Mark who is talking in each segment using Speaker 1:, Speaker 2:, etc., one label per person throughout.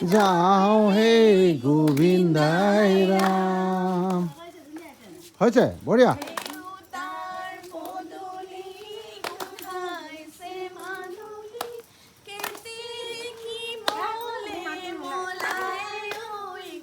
Speaker 1: যাওঁ হে গোবিন্দাই ৰাম। হৈছে, বঢ়িয়া।
Speaker 2: দেউতাৰ পদূলি গোন্ধাইছে মাদুলি, কেতেকী মলে মলাই ঐ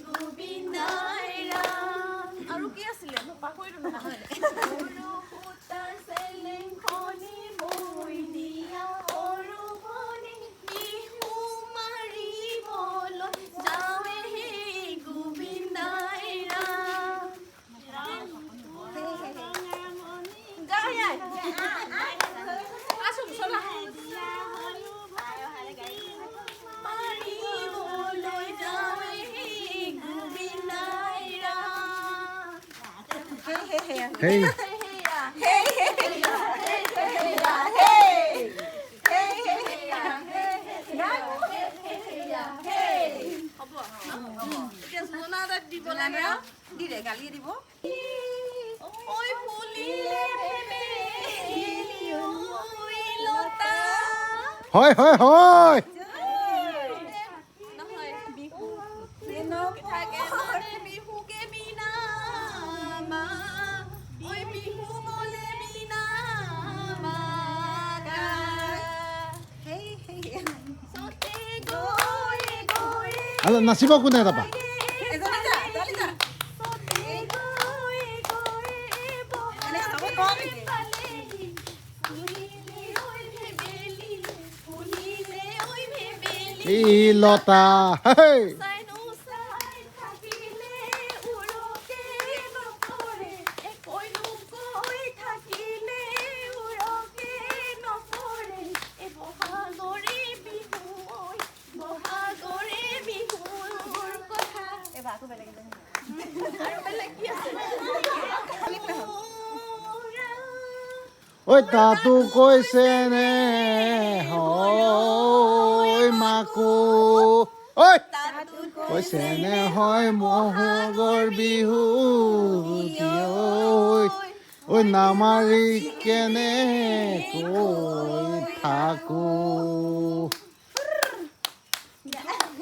Speaker 2: গোবিন্দাই ৰাম। আৰু কি আছিলে, মই পাহৰিলো নহয়। সৰু সূতাৰ চেলেংখনি বৈ দিয়া সৰু ভনী, বিহু মাৰিবলৈ যাওঁৱে হে গোবিন্দাই ৰাম। গাই আছো চলা মাৰিবলৈ যাওঁৱে হে গোবিন্দাই ৰাম।
Speaker 1: হেই।
Speaker 2: হে হে হে। হ'ব, এতিয়া জোৰোণা এটা দিব লাগে আৰু।
Speaker 3: দিলে গালিয়ে দিব।
Speaker 2: ঐ ফুলিলে ভেবেলি ঐ লতা।
Speaker 1: হয় হয় হয়।
Speaker 2: নহয়, বিহু থাকে মানে বিহুকে বিনামা ঐ, বিহু বলে বিনামা। চতে গৈ গৈ
Speaker 1: আৰু নাচিব কোনে তাৰপা?
Speaker 3: এজনী যা, ছোৱালী যা।
Speaker 2: চতে গৈ গৈ
Speaker 3: এনেকে যাব নোৱাৰা নেকি?
Speaker 2: পালেহি, ফুলিলে ঐ ভেবেলি, ফুলিলে ঐ ভেবেলি
Speaker 1: এই লতা, হেই।
Speaker 2: চাইনো চাই থাকিলে উৰকে নপৰে, কৈনো কৈ থাকিলে উৰকে নপৰে। এই বহাগৰে বিহু ঐ, বহাগৰে বিহুৰ কথা।
Speaker 3: এইবাৰ আকৌ বেলেগ এজনী।
Speaker 2: আৰু বেলেগ কি আছে?
Speaker 1: ঐ তাতো কৈছে নে হয় মাকো ঐ, কৈছে নে হয় মহুগৰ বিহু ঐ, ঐ নামাৰি কেনে কৈ থাকো।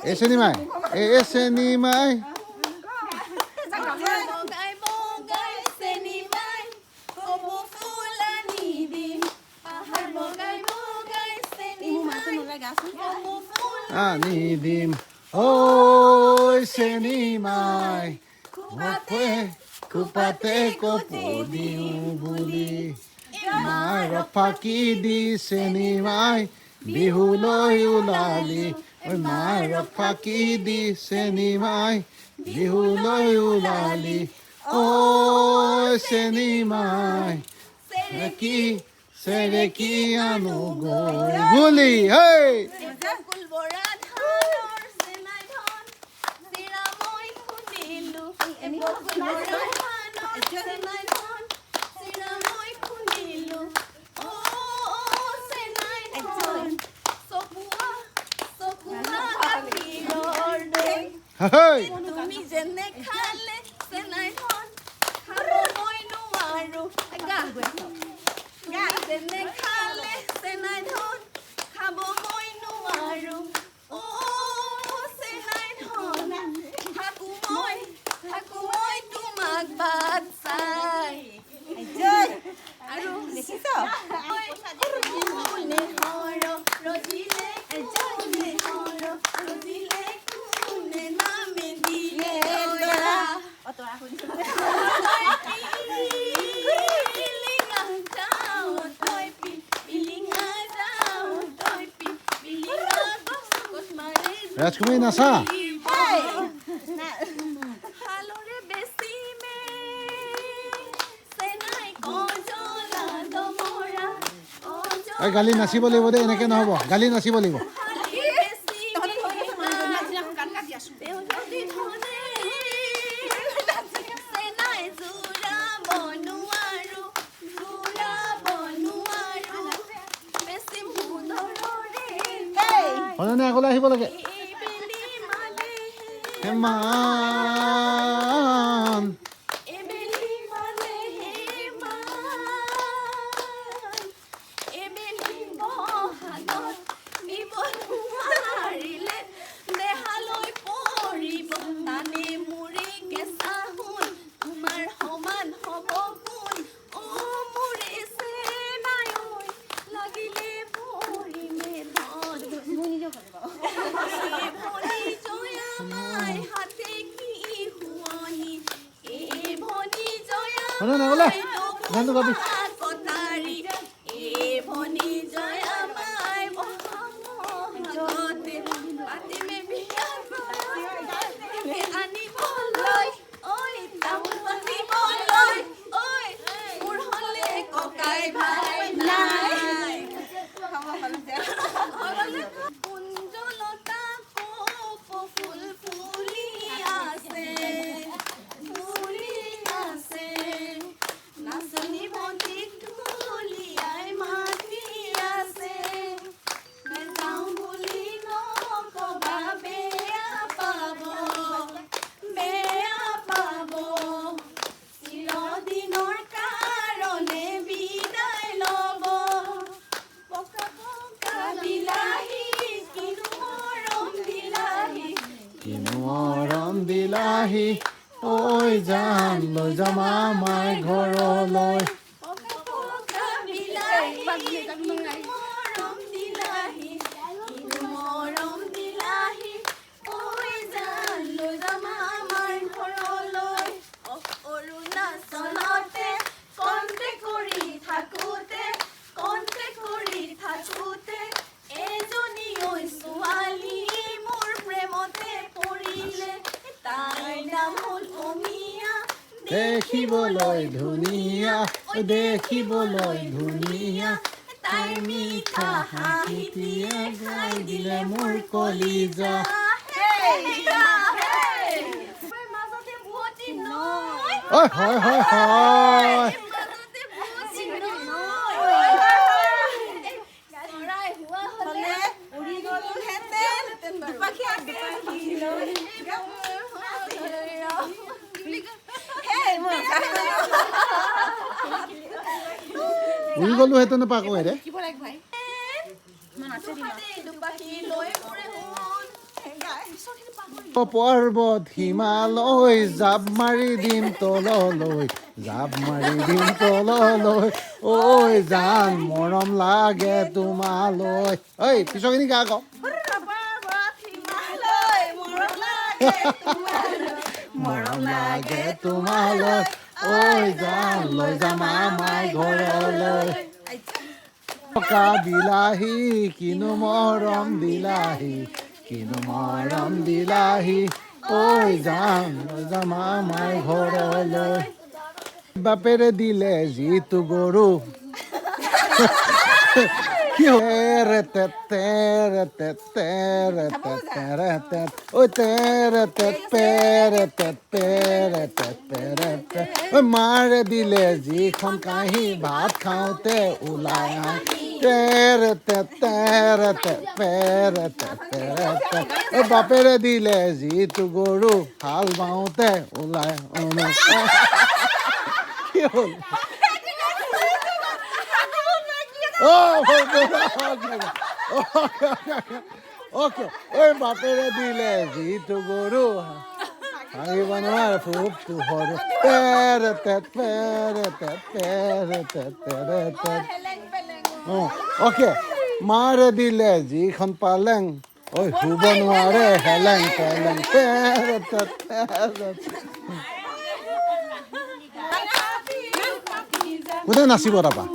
Speaker 1: এই চেনিমাই, এই চেনিমাই।
Speaker 2: বগাই বগাই চেনিমাই কপৌ ফুল আনি দিম, পাহাৰ বগাই বগাই
Speaker 3: মোৰ মাতটো
Speaker 2: চেনিমাই
Speaker 3: নোলাই, গাচোন।
Speaker 2: কপৌ ফুল
Speaker 1: আনি দিম ঐ চেনিমাই, খোপাতে খোপাতে কপৌ দিওঁ বুলি মাৰক ফাঁকি দি চেনিমাই বিহুলৈ ওলালি, ঐ মাৰক ফাঁকি দি চেনিমাই বিহুলৈ ওলালি, ঐ চেনিমাই চেৰেকি চেৰেকি আনো গৈ বুলি হেই।
Speaker 2: বকুল বৰা ধানৰ চেনাই ধন চিৰা মই খুন্দিলো, বকুল বৰা ধানৰ চেনাই ধন চিৰা মই খুন্দিলো, অ চেনাই ধন চকুৱা চকুৱা গাখীৰৰ দৈ।
Speaker 1: হেই।
Speaker 2: তুমি যেনে খালে চেনাই ধন খাব মই নোৱাৰো গা, তুমি যেনে খালে চেনাই ধন খাব মই নোৱাৰো, অ চেনাই ধন থাকো মই, থাকো মই তোমাক বাট চাই। আৰু
Speaker 3: দেখিছ?
Speaker 2: কোনে হৰ ৰজিলে, কোনে হৰ ৰজিলে, কোনে নামে দিলে তৰা।
Speaker 3: অ তৰা শুনিছো।
Speaker 2: পিলিঙা যাওঁ তই পিলিঙা যাওঁ তই পিলিঙা গছত মাৰে।
Speaker 1: ৰাজকুমাৰী, নাচা।
Speaker 2: হালৰে বেচিমে চেনাই কজলা দমৰা।
Speaker 1: এই গালি নাচিব লাগিব দেই, এনেকে নহ'ব, গালি নাচিব লাগিব।
Speaker 2: হালি বেচিমে
Speaker 3: গান গাই আছো।
Speaker 2: তেওঁ যদি ধনে চেনাই জোৰাব নোৱাৰো, জোৰাব নোৱাৰো, বেচিম সোণৰৰে।
Speaker 1: শুনানে, আগলৈ আহিব লাগে।
Speaker 2: এইবেলি মানে
Speaker 1: হেমান
Speaker 2: এবেলি মানে হেমান, এবেলি বহাগত নিব নোৱাৰিলে দেহালৈ।
Speaker 1: শুনা নগ'লে গানটো গাবি।
Speaker 2: কটাৰী এ ভনী জয়া মাই বহাগতে পাতিমে বিয়া আনিবলৈ, ঐ তামোল পাতিবলৈ, ঐ মোৰ হ'লে ককাই ভাই নাই। কুঞ্জলতা কপৌ ফুল ফুলি আছে, ফুলি আছে, নাচনী ভন্টিক ঢুলীয়াই মাতি আছে। নেযাওঁ বুলি নকবা, বেয়া পাব, বেয়া পাব। চিৰদিনৰ কাৰণে বিদায় ল'ব। পকা পকা বিলাহী, কিনো মৰম দিলাহি,
Speaker 1: কিনো মৰম দিলাহি, ঐ জান লৈ যাম আমাৰ ঘৰলৈ।
Speaker 2: পকা পকা বিলাহী, কিনো মৰম দিলাহি, কিনো মৰম দিলাহি, ঐ জান লৈ যাম আমাৰ ঘৰলৈ। অৰুণাচলতে কণ্টেক কৰি থাকোঁতে, কণ্টেক কৰি থাকোঁতে এজনী ঐ ছোৱালী মোৰ প্ৰেমতে পৰিলে। তাইৰ নাম হ'ল অমিয়া,
Speaker 1: দেখিবলৈ ধুনীয়া, ঐ দেখিবলৈ ধুনীয়া, তাইৰ মিঠা হাঁহিটিয়ে খাই দিলে মোৰ কলিজা।
Speaker 2: মাজতে পুৱতি নৈ,
Speaker 1: ঐ হয় হয় হয়।
Speaker 2: মাজতে পুৱতি নৈ, চৰাই হোৱা হ'লে
Speaker 3: উৰি গ'লোহেঁতেন দুপাখি দুপাখি লৈ।
Speaker 2: কি বুলি কয়?
Speaker 3: হেই, মই
Speaker 1: উৰি গ'লোহেঁতেন পাকো হেৰে।
Speaker 2: দুপাখি লৈ ফুৰে সোণ।
Speaker 1: পৰ্বত হিমালয় জাপ মাৰি দিম তললৈ, জাপ মাৰি দিম তললৈ, ঐ জান মৰম লাগে তোমালৈ। ঐ পিছৰখিনি গা আকৌ।
Speaker 2: পৰ্বত হিমালয় মৰম লাগে তোমালৈ,
Speaker 1: মৰম লাগে তোমালৈ, ঐ জান লৈ যাম আমাৰ ঘৰলৈ। পকা বিলাহী, কিনো মৰম দিলাহি, কিনো মৰম দিলাহি, ঐ জান লৈ যাম আমাৰ ঘৰলৈ। বাপেৰে দিলে যিটো গৰু, কি তেৰে তে তেৰে তে তেৰে তে তেৰে তে, ঐ তেৰে তে পেৰে তে পেৰে তে পেৰে তে, ঐ মাৰে দিলে যিখন কাঁহী, ভাত খাওঁতে ওলাই হাঁহি, তেৰে তে তেৰে তে পেৰে তে পেৰে তে, ঐ বাপেৰে দিলে যিটো গৰু, হাল বাওঁতে ওলাই। কি হ'ল? অ'কে, ঐ বাপেৰে দিলে যিটো গৰু, ভাঙিব নোৱাৰে ফুপটো সৰু, পেৰে তে পেৰে তে পেৰে তে তেৰে তে। অঁ অ'কে, মাৰে দিলে যিখন পালেং, ঐ শুব নোৱাৰে হেলেং পেলেং, পেৰে তে তেৰে। কোনে নাচিব তাৰপা?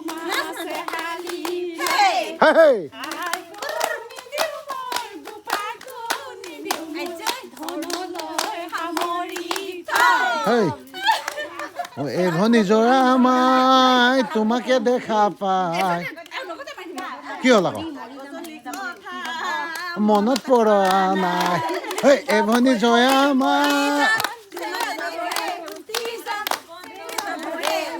Speaker 1: হেই হেই। হেই অ, এই ভনী জৰা মাই তোমাকে দেখা পাই কি হ'ল আকৌ মনত পৰা নাই। হেই এই ভনী জয়া মাই।
Speaker 2: উঠি যাম,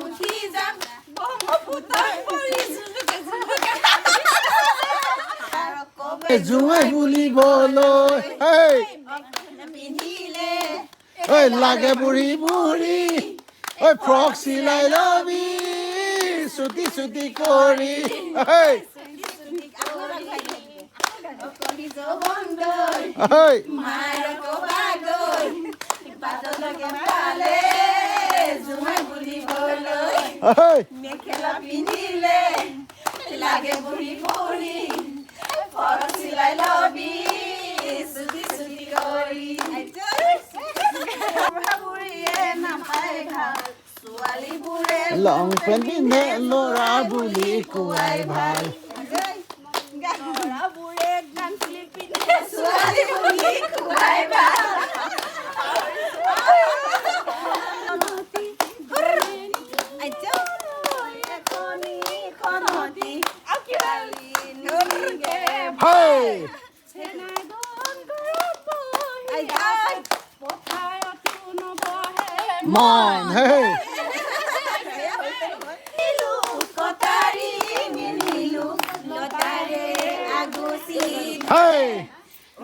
Speaker 2: উঠি যাম, ব্ৰহ্মপুত্ৰত পৰি জুলুকে জুলুকে।
Speaker 1: জোঁৱাই বুলিবলৈ, হেই
Speaker 2: পিন্ধিলে
Speaker 1: ঐ লাগে বুঢ়ী বুঢ়ী, ঐ ফ্ৰক চিলাই লবি চুটি চুটি কৰি, হেই। হেই।
Speaker 2: মাৰ কবাগৈ পাতলকে পালে জোঁৱাই বুলিবলৈ,
Speaker 1: হেই।
Speaker 2: মেখেলা পিন্ধিলে লাগে বুঢ়ী বুঢ়ী, ফৰক চিলাই লবি চুটি চুটি কৰি। বুঢ়া বুঢ়ীয়ে নাপায় ভাল।
Speaker 3: ছোৱালীবোৰে
Speaker 1: লং পেণ্ট পিন্ধে ল'ৰা বুলি কোৱাই ভাল।
Speaker 2: ল'ৰাবোৰে গামচুলি পিন্ধে,
Speaker 3: ছোৱালী বুলি কোৱাই ভাল।
Speaker 1: হেই। মন হেই।
Speaker 3: কটাৰী মিলিলো লতাৰে আগুচি।
Speaker 1: হেই।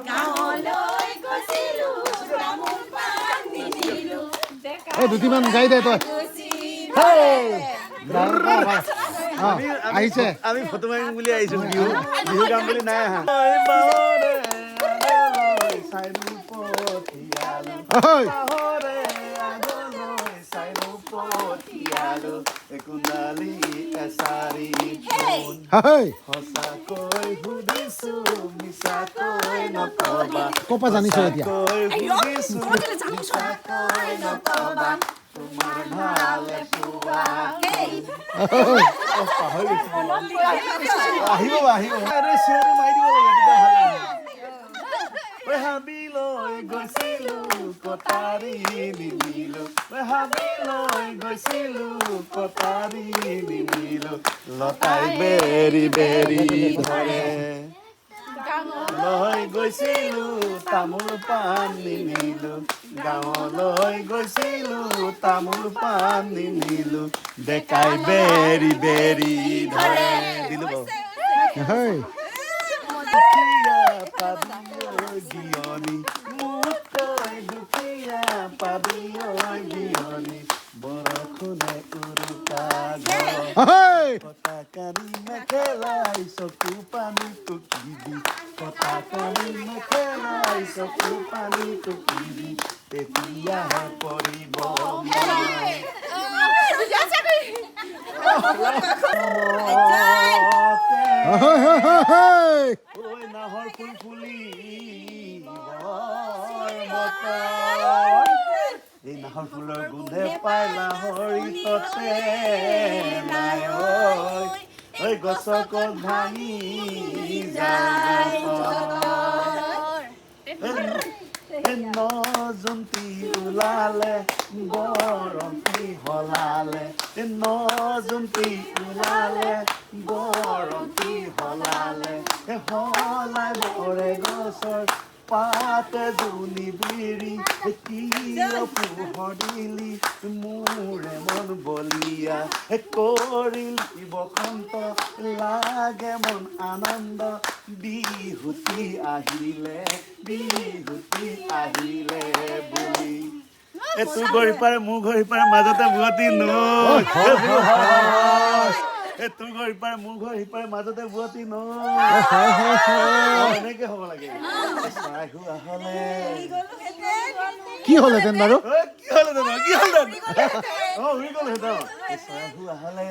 Speaker 3: গাঁৱলৈ গৈছিলো, তামোল পাণ নিনিলো।
Speaker 1: এই দুটিমান গাই দে তই।
Speaker 3: আগুচি।
Speaker 1: হেই। অ, আহিছে।
Speaker 4: আমি ফটো মাৰিম বুলি আহিছো, বিহু বিহু গাম বুলি নাই আহা।
Speaker 1: ঐ। হেই।
Speaker 4: সঁচাকৈ সুধিছো, মিছাকৈ নকবা।
Speaker 1: ক'ৰ পৰা জানিছ এতিয়া?
Speaker 4: সঁচাকৈ সুধিছো, মিছাকৈ নকবা, তোমাৰ ভালে পোৱা। পাহৰি গৈছো। আহিব আহিব, আৰে চিঞৰটো মাৰি দিব লাগে, তেতিয়া ভাল লাগে। ঐ হাবিলৈ গৈছিলো, কটাৰী নিনিলো। ঐ হাবিলৈ গৈছিলো, কটাৰী নিনিলো। লতাই বেৰি বেৰি ধৰে। লৈ গৈছিলো, তামোল পাণ নিনিলো। গাঁৱলৈ গৈছিলো, তামোল পাণ নিনিলো। ডেকাই বেৰি বেৰি ধৰে। দিলো বাৰু।
Speaker 1: হেই।
Speaker 4: দুখীয়া পাবি ঐ গিয়নি, মোতকৈ দুখীয়া পাবি ঐ গিয়নি। বৰষুণে উৰুকা ঘৰ।
Speaker 1: হেই।
Speaker 4: কটাকানি মেখেলাই চকু পানী টুকিবি, কটাকানি মেখেলাই চকু পানী টুকিবি, তেতিয়াহে পৰিব মন।
Speaker 1: হেই হেই হেই হেই।
Speaker 4: ঐ নাহৰ ফুল ফুলি বতৰ, এই নাহৰ ফুলৰ গোন্ধে পাই লাহৰি ততে নাই ঐ। ঐ গছকত ভাঙি যায়। নজন্তি ওলালে বৰন্তি সলালে, নজন্তি ওলালে বৰন্তি সলালে, সলাই বৰে গছৰ পাতে জুনি বিৰি। কিয় পোহৰ দিলি মোৰে মন বলিয়া কৰিলি বসন্ত, লাগে মন আনন্দ বিহুতি আহিলে, বিহুতি আহিলে বুলি। এ তোৰ ঘৰ ইপাৰে, মোৰ ঘৰ ইপাৰে, মাজতে বোৱতী নৈ। এ তোৰ ঘৰ ইপাৰে, মোৰ ঘৰ সিপাৰে, মাজতে বোৱতী নৈ। এনেকে হ'ব লাগে। চৰাই হোৱা হ'লে
Speaker 1: কি হ'লহেঁতেন বাৰু?
Speaker 4: ঐ, কি হ'লহেঁতেন বাৰু? কি হ'লহেঁতেন? অ, উৰি গ'লহেঁতেন। এই চৰাই হোৱা হ'লে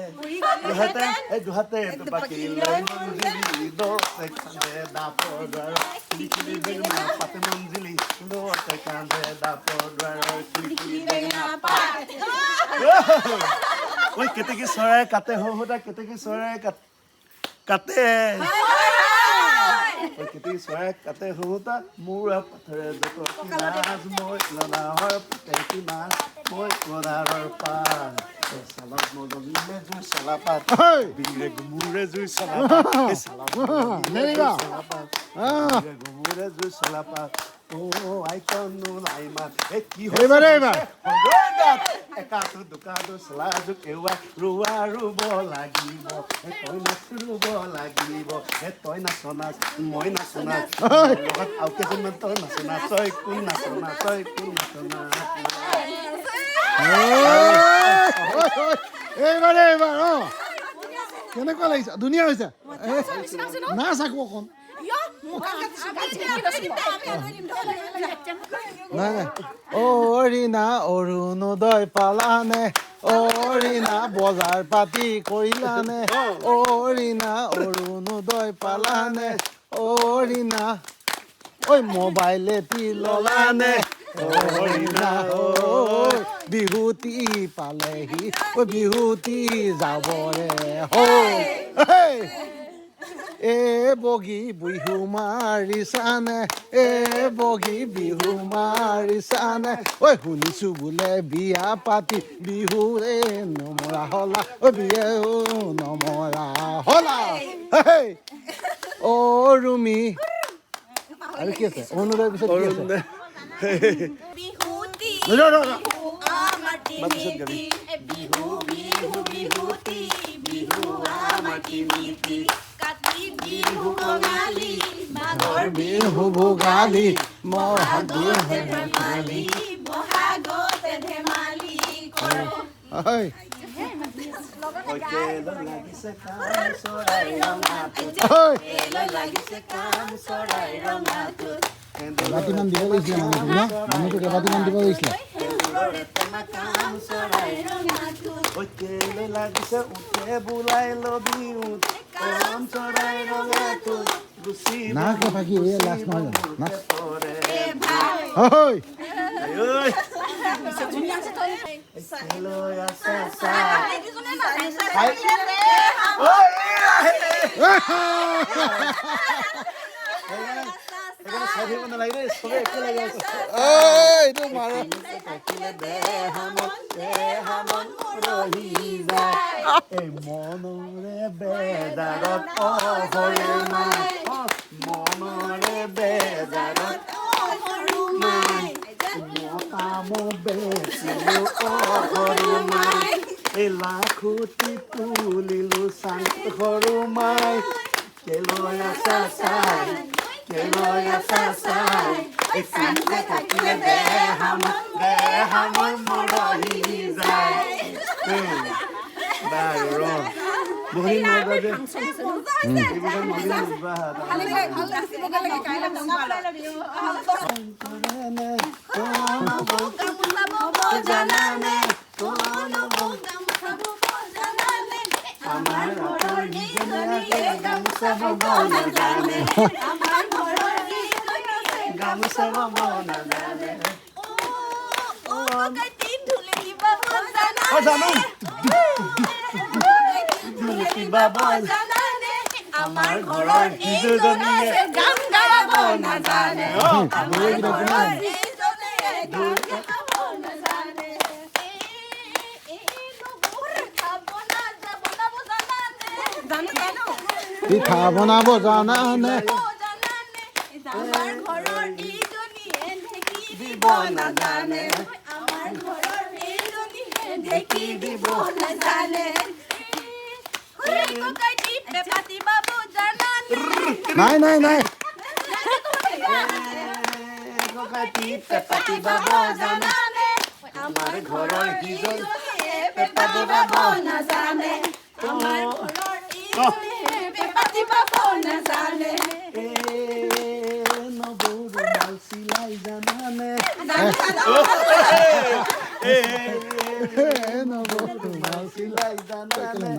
Speaker 4: দুহাতে, এই দুহাতে দুবাকি লৈ মঞ্জিলি দতে কান্দে দাপৰ দ্বাৰ খিলি খিলি বেঙেনা পাতে, মঞ্জিলি দতে কান্দে দাপৰ দ্বাৰ খিলি খিলি বেঙেনা পাতে। ঐ কেতেকী চৰাই কাটে সৌ সূতা, কেতেকী চৰাই কাটে। ঐ কেতেকী চৰাই কাটে সৌ সূতা, মোৰ পাথৰে জতকি নাচ, মই লনাহৰ পাতে নাচ, মই বজাৰৰ পাত। এই চালত মজলিলে জুই চলা পাত,
Speaker 1: হেই।
Speaker 4: বিৰে গুমুৰে জুই চলা পাত। এই চালত মজলিলে জুই চলা পাত, বিৰে গুমুৰে জুই চলা পাত। অ আইকনো নাই মাত। এই কি হৈছে?
Speaker 1: এইবাৰ, এইবাৰ।
Speaker 4: গাত একাটো দুকাটো চলাজো কেৱা ৰোৱা ৰুব লাগিব, এ তই নাচ ৰুব লাগিব, এ তই নাচ নাচ, মই নাচো নাচ, মোৰ লগত আৰু কেইজনমান, তই নাচ নাচ, তই কোন নাচ নাচ, তই কোন নাচ নাচ।
Speaker 1: এইবাৰ এইবাৰ। অ, কেনেকুৱা লাগিছে? ধুনীয়া হৈছে। নাচ আকৌ অকণ। নাই নাই। অ ৰীণা, অৰুণোদয় পালানে? অ ৰীণা, বজাৰ পাতি কৰিলানে? অ ৰীণা, অৰুণোদয় পালানে? অ ৰীণা, ঐ মোবাইল এটি ললানে? অ ৰীণা, ঐ বিহুতি পালেহি, ঐ বিহুতি যাবৰে হ'ল। হেই! এ বগী বিহু মাৰিছানে, এ বগী বিহু মাৰিছানে, ঐ শুনিছো বোলে বিয়া পাতি বিহুৰে নমৰা হলা, ঐ বিহু নমৰা হলা। হেই! অ ৰুমি, আৰু কি আছে? অৰুণোদয়ৰ পিছত কি আছে?
Speaker 3: বিহুতি
Speaker 4: ৰ, ৰ, ৰ।
Speaker 3: বিহু আমাৰ তিনিটি, বিহু বিহু বিহুতি, বিহু আমাৰ তিনিটি, কাতি বিহু কঙালী, মাঘৰ
Speaker 1: বিহু ভোগালী, বহাগ
Speaker 3: বহাগতে
Speaker 1: বিহু
Speaker 3: ধেমালি, বহাগতে ধেমালি কৰোঁ।
Speaker 1: হয়।
Speaker 4: ঐ কেলৈ লাগিছে কাম চৰাই ৰঙাটোত?
Speaker 1: হয়।
Speaker 3: কেলৈ লাগিছে কাম চৰাই ৰঙাটোত?
Speaker 1: কেইবাটিমান দিব লাগিছিলে মানুহটোক ন, মানুহটোক কেইবাটিমান দিব লাগিছিলে।
Speaker 4: সেন্দুৰৰে টেমা কাম চৰাই
Speaker 3: ৰঙাটোত।
Speaker 4: ঐ কেলৈ লাগিছে উঠে বোলাই লবি উঠ কাম চৰাই ৰঙাটোত গুচি
Speaker 1: নাচ নাথাকি, এই লাষ্ট নহয় জানো? নাচ।
Speaker 4: পৰে।
Speaker 1: হয়।
Speaker 4: ঐ কেলৈ আছা চাই? ঐ, সেইকাৰণে চাই থাকিব নালাগে দেই, চবে একেলগে আছে।
Speaker 1: এইটো মাৰে।
Speaker 4: থাকিলে দেহা মন, দেহা মন ৰহি যায়। এই মনৰে বেজাৰত, অ সৰু মাই, অ মনৰে বেজাৰত
Speaker 3: সৰু মাই,
Speaker 4: মতাম বেচিলো, অ সৰু মাই, এই লাখুটি তুলিলো চাং, সৰু মাই। কেলৈ আছা চাই, কেলৈ আছা চাই? এই চান্দে থাকিলে দেহা মন, দেহা মন মৰহি যায়। বাৰু ৰ, বহুত দিন নাই গোৱা যে এইবোৰ গান, বহুত দিন নোগোৱা।
Speaker 3: জানানে কোনো গামোচা বব জানানে?
Speaker 4: আমাৰ ঘৰৰ যিজনীয়ে গামোচা বব নাজানে।
Speaker 3: আমাৰ ঘৰৰ যিজনীয়ে
Speaker 4: গামোচা বব নাজানে।
Speaker 3: অ ককাইটি, ঢুলুকি বাব জানানে?
Speaker 4: অ জানো।
Speaker 3: ঢুলুকি বাব জানানে? আমাৰ ঘৰৰ এইজনীয়ে গান গাব নাজানে। আমাৰ ঘৰৰ এইজনীয়ে গান গাব নাজানে। জানো জানো।
Speaker 1: পিঠা বনাব জানানে?
Speaker 3: জানানে? আমাৰ ঘৰৰ এইজনীয়ে ঢেঁকী দিব নাজানে। আমাৰ ঘৰৰ এইজনীয়ে ঢেঁকী দিব নাজানে। ককাইটি, পেপাটি বাবু জানানে?
Speaker 1: নাই নাই নাই।
Speaker 4: ককাইটি, পেপাটি বাব জানে?
Speaker 3: জানানে?
Speaker 4: আমাৰ ঘৰৰ সিজনীয়ে
Speaker 3: পেপাটি বাব নাজানে। আমাৰ ঘৰৰ এইজনীয়ে পেপাটি বাব নাজানে।
Speaker 4: এ নবৌ, ৰুমাল চিলাই জানানে?
Speaker 1: এ নবৌ,
Speaker 4: ৰুমাল চিলাই জানানে?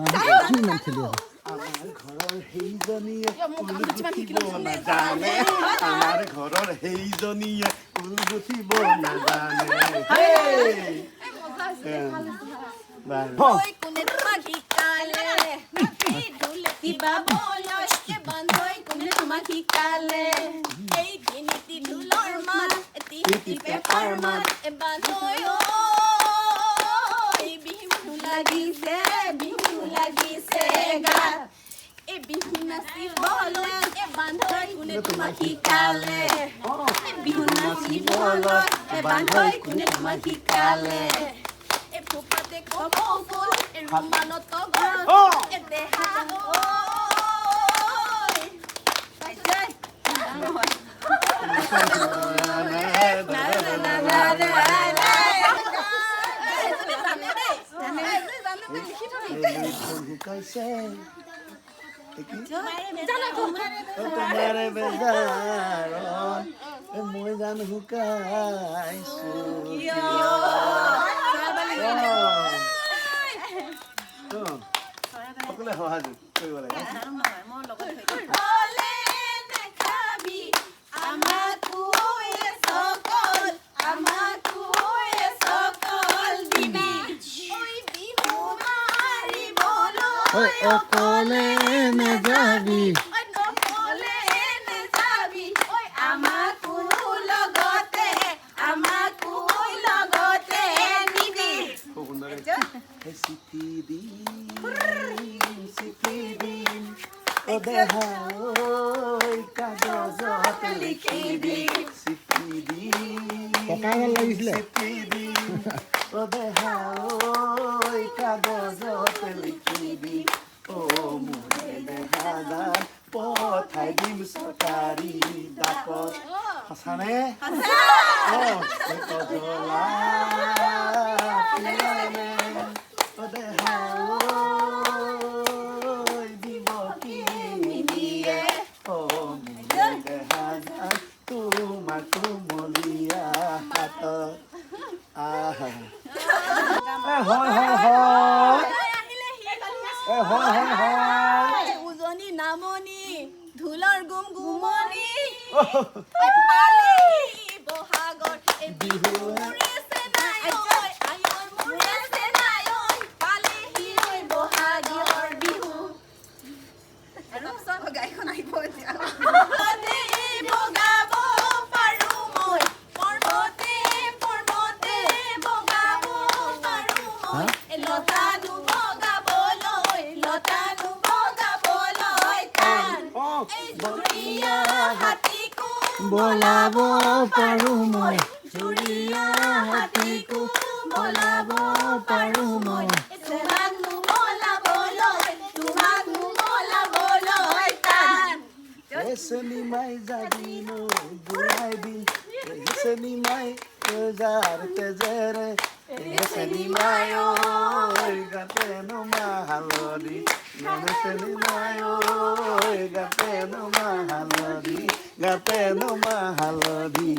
Speaker 1: কি ইমান খেলি আছে?
Speaker 4: আমাৰ ঘৰৰ সেইজনীয়ে ঊল গুঠিব নাজানে। আমাৰ ঘৰৰ সেইজনীয়ে ঊল গুঠিব নাজানে। হেই! বাৰু।
Speaker 3: ঐ কোনে তোমাক শিকালে এই ঢুলুকি বাবলৈ? এ বান্ধৈ, কোনে তোমাক শিকালে এই তিনিটি ঢোলৰ মাত, তিনিটি পেঁপাৰ মাত? এ বান্ধৈ ঐ, বিহু লাগিছে, বিহু লাগিছে গাত, এই বিহু নাচিবলৈ। এ বান্ধৈ, কোনে তোমাক শিকালে এই বিহু নাচিবলৈ? এ বান্ধৈ, কোনে তোমাক শিকালে? এই ফোপাতে কপৌ ফুল, এই ৰুমালত তগৰ, এ দেহা ঐ। ডাঙৰ হয়।
Speaker 4: শুকাইছে তোমাৰে বেজাৰত, মই জান শুকাইছো। সকলোৱে সহযোগ কৰিব লাগে।
Speaker 3: অকলে নাখাবি, আমাকো এচকল, আমাকো এচকল।
Speaker 1: ঐ অকলে নেযাবি।
Speaker 3: ঐ অকলে নেযাবি, ঐ আমাকো লগতে, আমাকো লগতে নিবি।
Speaker 4: খুব সুন্দৰ। এই চিঠি দিম, চিঠি দিম, অ দেহা ঐ, কাগজত লিখি দিম, চিঠি দিম।
Speaker 1: টকা এডাল লাগিছিলে।
Speaker 4: চিঠি দিম, অ দেহা ঐ, কাগজত লিখি দিম, অ মোৰে দেহা জান পঠাই দিম চৰকাৰী ডাকত। সঁচানে? অ এই কজলা পিয়নে, অ দেহা ঐ, দিব কি নিদিয়ে, অ মোৰে দেহা জান তোমাৰ কুমলীয়া হাতত। আহা, এ হয় হয় হয়, এ হয় হয় হয়।
Speaker 3: উজনি নামনি ঢোলৰ গুম গুমনি, পালেহি বহাগৰ এই বিহু। মূৰে নাই ঐ, আইঐ মূৰে নাই ঐ, পালেহি ঐ বহাগৰ বিহু। গাড়ীখন আহিব এতিয়া। বগাব পাৰো মই পৰ্বতে পৰ্বতে, বগাব পাৰো মই, এই লতানো বগাবলৈ, লতানো বগাবলৈ টান। এই যুৰীয়া হাতীকো
Speaker 1: বলাব পাৰো মই,
Speaker 3: যুৰীয়া হাতীকো বলাব পাৰো মই, তোমাকনো বলাবলৈ, তোমাকনো বলাবলৈ টান।
Speaker 4: চেনিমাই যাবি নৈ বুঢ়াই দিম, চেনিমাই যাৰ তেজেৰে, চেনিমাই ঐ গাতে নোমা হালধি, চেনিমাই ঐ গাতে নোমা হালধি, গাতে নোমা হালধি।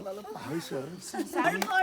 Speaker 4: অলপ পাহৰিছোঁ আৰু।